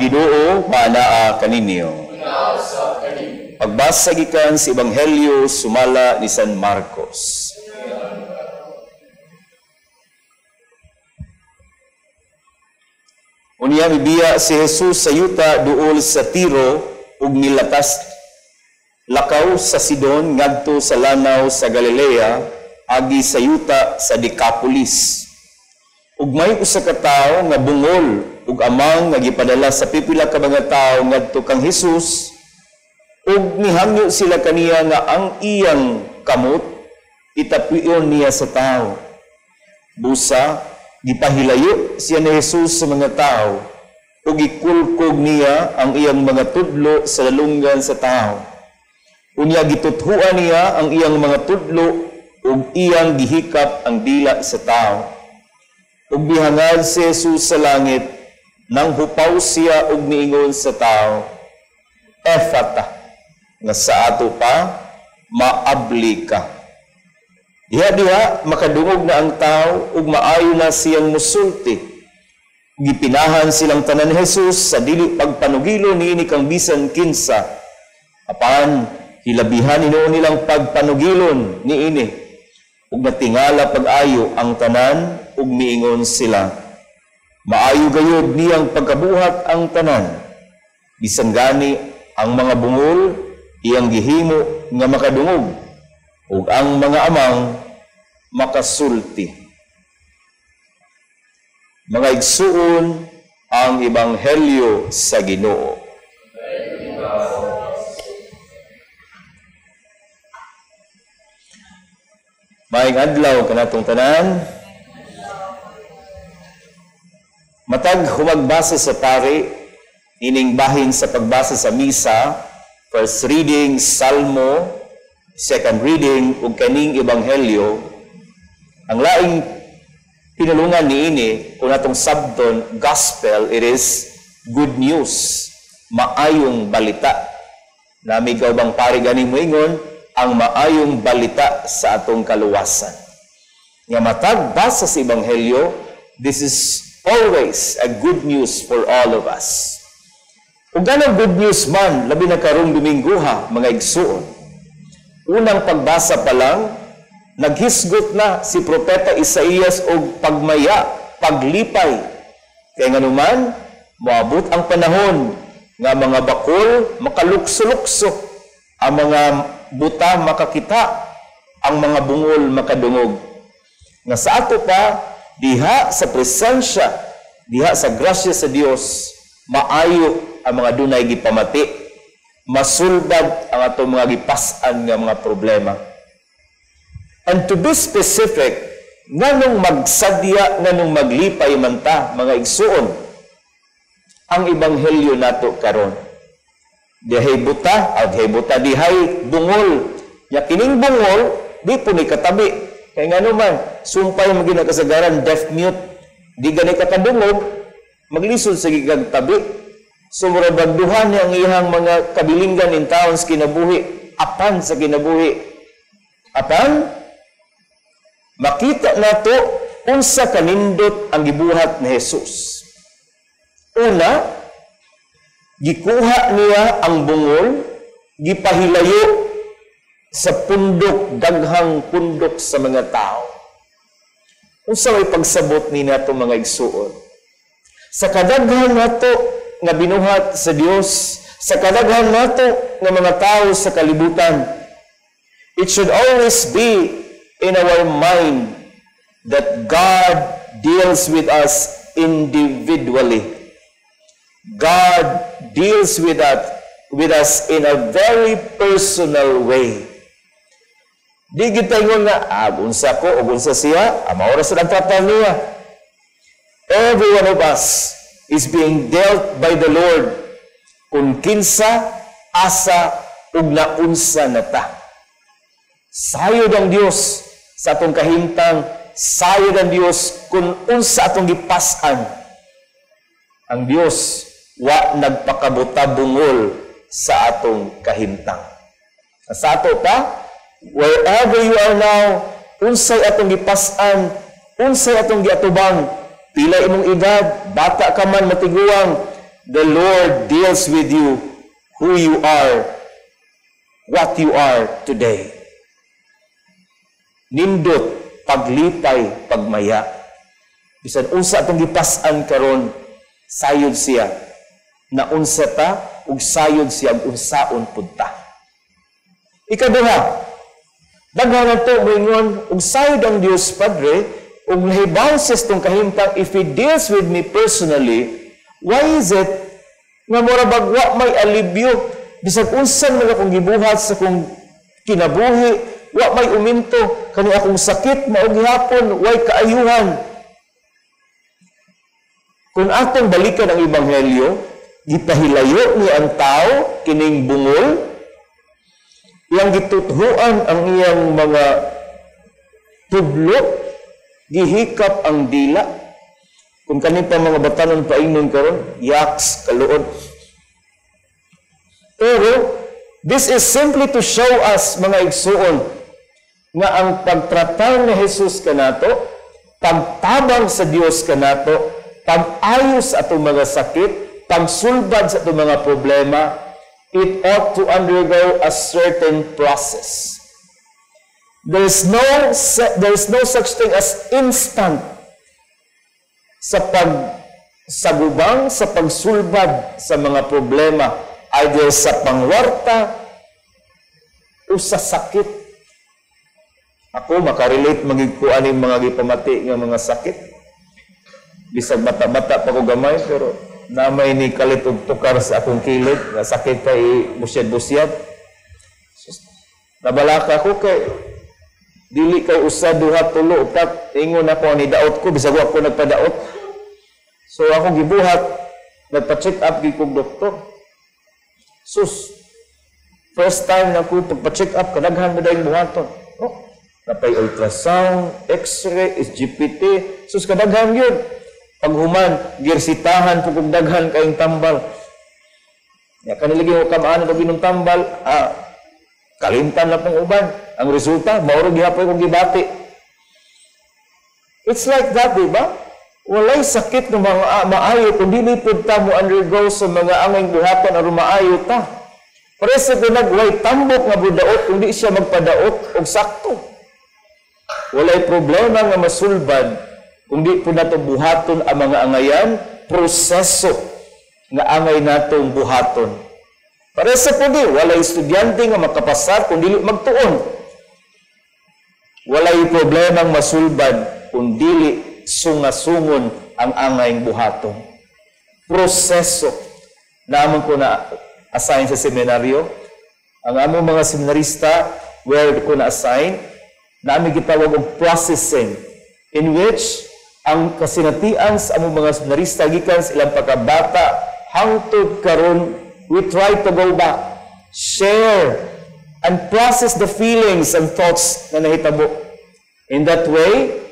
Ginoo maanaa kaninyo. Pagbasa gikan sa Ebanghelyo sumala ni San Marcos. Unya mibiya si Jesus sa yuta duol sa Tiro ug milatas lakaw sa Sidon ngadto sa lanaw sa Galilea agi sa yuta sa Decapolis. Ug may usa ka tawo nga bungol ug amang nga gipadala sa pipila ka mga tawo ngadto kang Hesus, ug nihangyo sila kaniya nga ang iyang kamot itapion niya sa tawo. Busa gipahilayo siya ni Jesus sa mga tao ug gikulkog niya ang iyang mga tudlo sa lalunggan sa tao. Unya gituthuan niya ang iyang mga tudlo ug iyang gihikap ang dila sa tao. Ug mihangad si Jesus sa langit, nang hupaw siya ug niingon sa tao, "Efata," nga sa ato pa, "Maabli ka." Diha-diha, makadungog na ang tao ug maayo na siyang musulti. Gipinahan silang tanan ni Jesus sa dili pagpanugilo niini kang bisan kinsa. Apan, hilabihan hinuon nilang pagpanugilon niini. Ug natingala pag-ayo ang tanan ug miingon sila, "Maayo gayud niyang pagkabuhat ang tanan. Bisan gani ang mga bungol iyang gihimo nga makadungog, ug ang mga amang makasulti." Mga igsuon, ang Ebanghelyo sa Ginoo. Maayong adlaw kanatong tanan. Matag humagbasa sa pari, ining bahin sa pagbasa sa misa, first reading, Salmo, second reading, ug kaning Ebanghelyo, ang laing pinulungan niini, kung atong sabton, gospel, it is good news, maayong balita. Namigaw bang pari gani moingon, ang maayong balita sa atong kaluwasan. Nga matag basa sa Ebanghelyo, this is always a good news for all of us. Ug anong good news man, labi na karong Dominguha, mga igsuon. Unang pagbasa pa lang, naghisgot na si Propeta Isaías og pagmaya, paglipay. Kaya nganuman, moabot ang panahon nga mga bakol makalukso-lukso, ang mga buta makakita, ang mga bungol makadungog. Nga sa ato pa, diha sa presensya, diha sa grasya sa Dios, maayo ang mga dunay gipamati, masulbad ang atong mga gipas-an nga mga problema. And to be specific, nganong magsadya, nganong maglipay man ta, mga igsuon, ang Ebanghelyo nato karon. Dihay buta, dihay buta, dihay bungol. Ya kining bungol, di po ni katabi. Kaya nga naman, sumpay mo ginakasagaran, deaf mute, di gani kakadungog, maglisod sa gigag tabi. Sumura bagduhan niya ang iyang mga kabilinggan in taon sa kinabuhi, apan sa kinabuhi. Apan, makita nato unsa kanindot ang gibuhat ni Jesus. Una, gikuha niya ang bungol, gipahilayo sa pundok, daghang pundok sa mga tao. Unsa may pagsabot ni nato mga igsuon? Sa kadaghan nato nga binuhat sa Dios, sa kadaghan nato nga mga tao sa kalibutan, it should always be in our mind that God deals with us individually. God deals with us in a very personal way. Di kita ingon nga, unsa ko, ug unsa siya, maura sa tratar niya. Every one of us is being dealt by the Lord kung kinsa, asa, ug naunsa na ta. Sayod ang Dios sa atong kahimtang, sayod ang Dios kung unsa atong gipas-an. Ang Dios wa nagpakabuta bungol sa atong kahimtang. Sa ato pa, wherever you are now, unsay atong gipas-an, unsay atong giatubang, pila imong edad, bata ka man, matiguang, The Lord deals with you who you are, what you are today. Nindot, paglipay, pagmaya. Bisan unsa atong gipas-an karon, sayod siya. Naunsa ta ug sayod siya ug unsaon pud ta. Ikaduha, daghan nato moingon ug sayod ang Dios, Padre, ug nahibaw siya sa atong kahimtang if He deals with me personally, why is it nga mura bag wa may alibyo? Bisag unsa man akong gibuhat sa akong kinabuhi, wa may uminto. Kani akong sakit mao gihapon, way kaayuhan. Kung atong balikan ang Ebanghelyo, gipahilayo ni ang tao kining bungol, iyang gituthuan ang iyang mga tudlo, gihikap ang dila. Kung kani pa mga batanon paingnon karon, yaks, kaluod. Pero this is simply to show us, mga igsuon, nga ang pagtratar ni Jesus kanato, pagtabang sa Dios kanato, pag-ayos sa atong mga sakit, pagsulbad sa atong mga problema, it ought to undergo a certain process. There is no such thing as instant sa pagsagubang, sa pagsulbad sa mga problema, either sa pangwarta o sa sakit. Ako, makarelate man gyud ko aning mga gipamati nga mga sakit. Bisag bata-bata pa ko gamay, pero namay ni kalit og tukar sa akong kilid, nga sakit kay busyad-busyad. Nabalaka ko kay dili kay usa, duha, tulo, upat, ingon ako ni daot ko bisag wa ko nagpadaot. So ako gibuhat, nagpa-check up gyud kog doktor. Sus, first time na ko pagpa-check up, kadaghan mo dahil buhaton. Oh, napay ultrasound, X-ray, SGPT, sus, kadaghan yun. Paghuman, girsitahan po kog daghan kayong tambal. Ya, kanilagi ko kamaan og ginom tambal, kalimtan na pong uban. Ang resulta, mauro gihapon kong gibati. It's like that, di ba? Walay sakit ng mga maayo kung dili pud ta mo undergo sa mga angay buhaton aron maayo ta. Parehas sa tinag, walay tambok nga budaot kung di siya magpadaot og sakto. Walay problema nga masulbad kung di po nato buhaton ang mga angayan, proseso nga angay natong buhaton. Parehas sa pudi, walay estudyante nga makapasar kung dili magtuon. Walay problemang masulbad kung dili sungasungon ang angay buhaton. Proseso. Naamon ko na assign sa seminaryo. Ang among mga seminarista, where ko na assign, namin gitawag og processing, in which ang kasinatian sa among mga seminarista gikan sa ilang pagkabata hangtod karon, we try to go back, share and process the feelings and thoughts na nahitabo. In that way,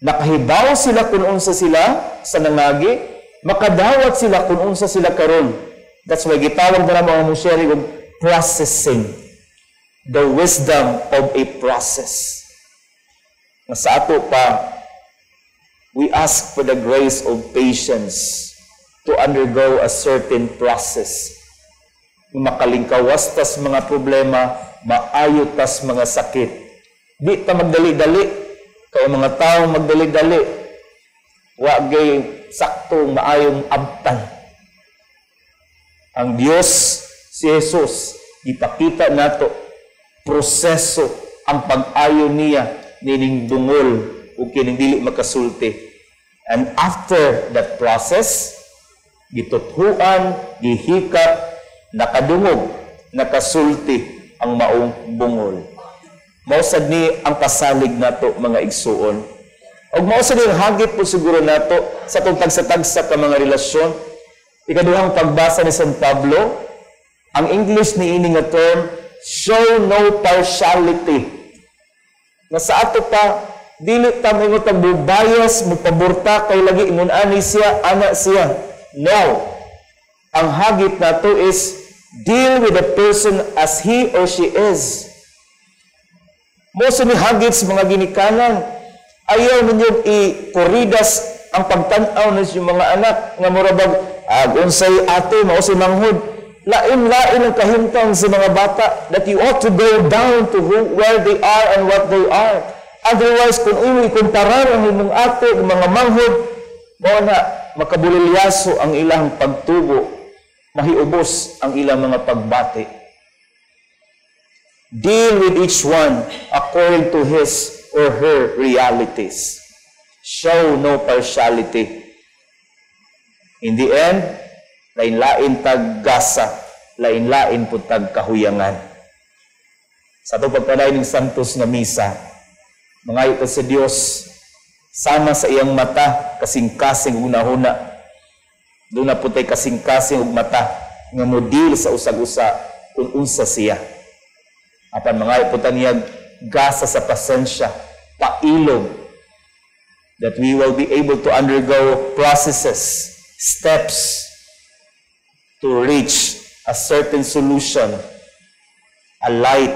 nakahibaw sila kung unsa sila sa nangagi, makadawat sila kung unsa sila karon. That's why gitawag na namo ang sharing og processing, the wisdom of a process. Nga sa ato pa, we ask for the grace of patience to undergo a certain process. Makalingkawas tas mga problema, maayo tas mga sakit. Di ta magdali-dali. Kay mga tao magdali-dali, wa gay sakto maayong abtan. Ang Dios, si Jesus, ipakita nato proseso ang pag-ayo niya nining bungol ug kining dili makasulti. And after that process, gituthuan, gihikap, nakadungog, nakasulti ang maong bungol. Mao sad ni ang pasalig nato, mga igsuon. Ug mao sad ni ang hagit po siguro nato sa atong tagsa-tagsa ka mga relasyon. Ikaduhang pagbasa ni San Pablo, ang English ni ini nga term, "Show no partiality." Nga sa ato pa, dili ta moingon tag bias, mopaborta kay lagi ingon ani siya, ana siya. No. Ang hagit nato is deal with the person as he or she is. Mao sa ni hagit sa mga ginikanan. Ayaw ninyo i-kuridas ang pagtan-aw ng inyong mga anak nga murabag Ag unsay ate, mao si manghod. Lain-lain ang kahimtang sa mga bata that you ought to go down to who, where they are and what they are. Otherwise, kung imo ikumparar ang imong ate ug mga manghod, mao na makabulilyaso ang ilang pagtubo, mahiubos ang ilang mga pagbati. Deal with each one according to his or her realities. Show no partiality. In the end, lain-lain tag gasa, lain-lain pud tag kahuyangan. Sa atong pagpadayon ng Santos nga Misa, mangayo ta sa Dios sama sa iyang mata, kasing-kasing ug hunahuna. Duna pud tay kasing-kasing ug mata nga model sa usag-usa kung unsa siya. Apan mangayo pud ta niya gasa sa pasensya, pailog, that we will be able to undergo processes, steps to reach a certain solution, a light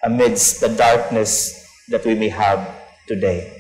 amidst the darkness that we may have today.